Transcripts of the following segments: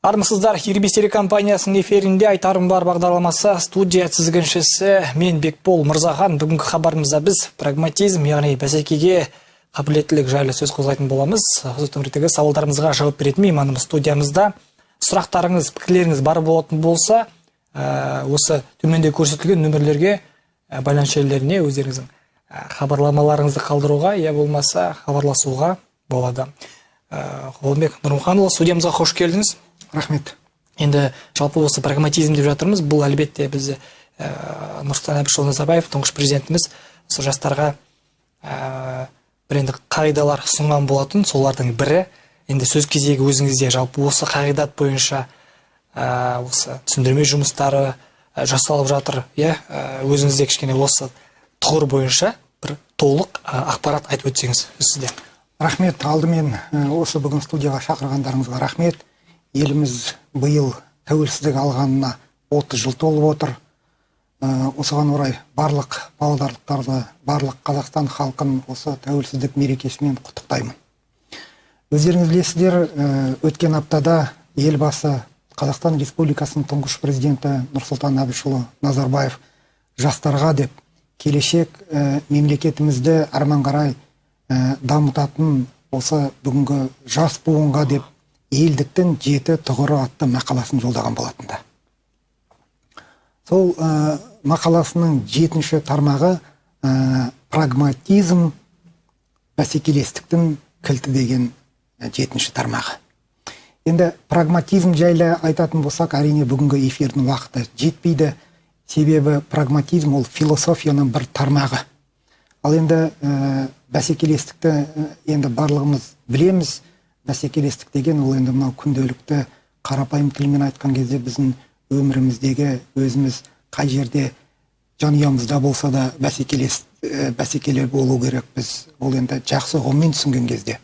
Армысыздар, Ирбис телекомпаниясының эфирінде «Айтарым бар» бағдарламасы, студия тізгіншісі мен, Бекбол Мырзахан. Бүгінгі хабарымызда біз прагматизм, яғни бәсекеге қабілеттілік жайлы сөз қозғайтын боламыз. Осы төңіректегі сауалдарымызға жауап беретін мейманымыз студиямызда. Сұрақтарыңыз, пікірлеріңіз бар болатын болса, осы төменде көрсетілген нөмірлерге, байланыс желілеріне өздеріңіздің хабарламаларыңызды қалдыруға, я болмаса хабарласуға болады. Ғалымбек Нұрмұханұлы, студиямызға қош келдіңіз. Рахмет. Енді жалпы осы прагматизм деп жатырмыз. Бұл, әлбетте, біз Нұрсұлтан Әбішұлы Назарбаев, тұңғыш президентіміз, осы жастарға бір енді қағидалар ұсынған болатын, солардың бірі. Енді сөз кезегі өзіңізде. Жалпы осы қағидат бойынша осы түсіндірме жұмыстары жасалып жатыр, иә? Өзіңізде кішкене осы тұғыр бойынша бір толық ақпарат айтып өтсеңіз, сөз сізде. Рахмет. Алдымен осы бүгін студияға шақырғандарыңызға рахмет. Еліміз биыл тәуелсіздік алғанына 30 жыл толып отыр. Осыған орай барлық павлодарлықтарды, барлық Қазақстан халқын осы тәуелсіздік мерекесімен құттықтаймын. Өздеріңіз білесіздер, өткен аптада Елбасы, Қазақстан Республикасының тұңғыш президенті Нұрсұлтан Әбішұлы Назарбаев жастарға деп, келешек мемлекетімізді арман қарай дамытатын осы бүгінгі жас буынға деп «Елдіктің жеті тұғыры» атты мақаласын жолдаған болатын. Сол мақаласының жетінші тармағы «Прагматизм бәсекелестіктің кілті» деген жетінші тармағы. Енді прагматизм жайлы айтатын болсақ, әрине, бүгінгі эфирдің уақыты жетпейді. Себебі прагматизм ол философияның бір тармағы. Ал енді бәсекелестікті енді барлығымыз білеміз. Бәсекелестік деген ол енді мынау күнделікті қарапайым тілмен айтқан кезде, біздің өміріміздегі өзіміз қай жерде, жанұямызда болса да бәсекелі болу керекпіз. Ол енді жақсы ұғыммен түсінген кезде.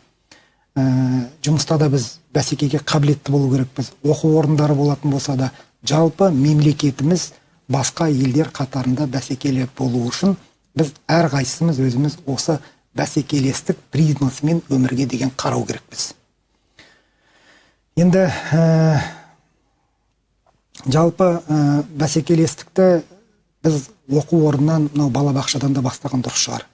Жұмыста да біз бәсекеге қабілетті болу керекпіз. Оқу орындары болатын болса да, жалпы мемлекетіміз басқа елдер қатарында бәсекелі болу үшін біз әрқайсымыз өзіміз осы бәсекелестік призмасымен өмірге деген қарау керекпіз. Енді жалпы бәсекелестікті біз оқу орнынан, мынау балабақшадан да бастаған дұрыс шығар.